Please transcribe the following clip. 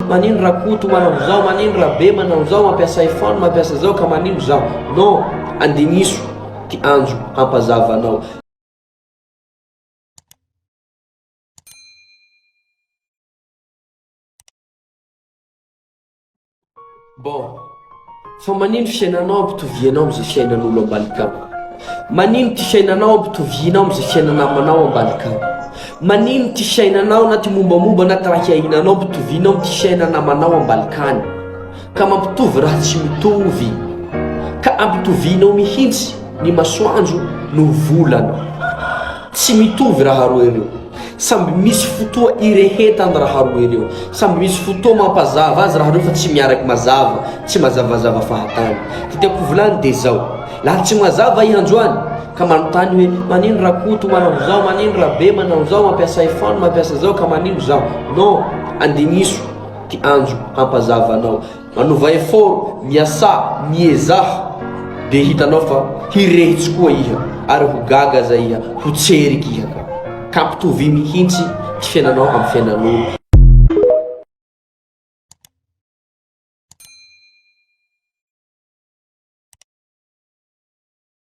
Manino Rakoto manao zao, manino Rabe manao zao, mampiasa iPhone, mampiasa zao ka manino zaho. Non, andigniso ty anjo hampazava anao. Bon, fa manino fiainanao ampitovianao amizay fiainan'olo ambadika ao? Manino ty fiainanao ampitovianao amizay fiainanamanao ambadika ao? Manino ty fiainanao na ty mombamomba na ty raha hiainanao ampitovianao amty fiainanamanao ambadika any? Ka mampitovy raha tsy mitovy. Ka ampitovianao mihitsy ny masoandro no volana. Tsy mitovy raha roe reo. Samby misy fotoa irehetany raha roe reo. Samby misy fotoa mampazava azy raha reo fa tsy miaraky mazava, tsy mazavazava fahatany. Ty tiako hovolany de zao, laha tsy mazava iha androany ka manontany hoe manino Rakoto manao zao, manino Rabe manao zao, mampiasa iPhone, mampiasa zao ka manino zaho. Non, andigniso ty anjo hampazava anao. Manova effort, miasà, miezaha dia hitanao fa hirehitsy koa iha ary ho gaga aza iha, ho tseriky iha ka. Ka ampitovia mihitsy ty fiainanao amin'ny fiainan'olo.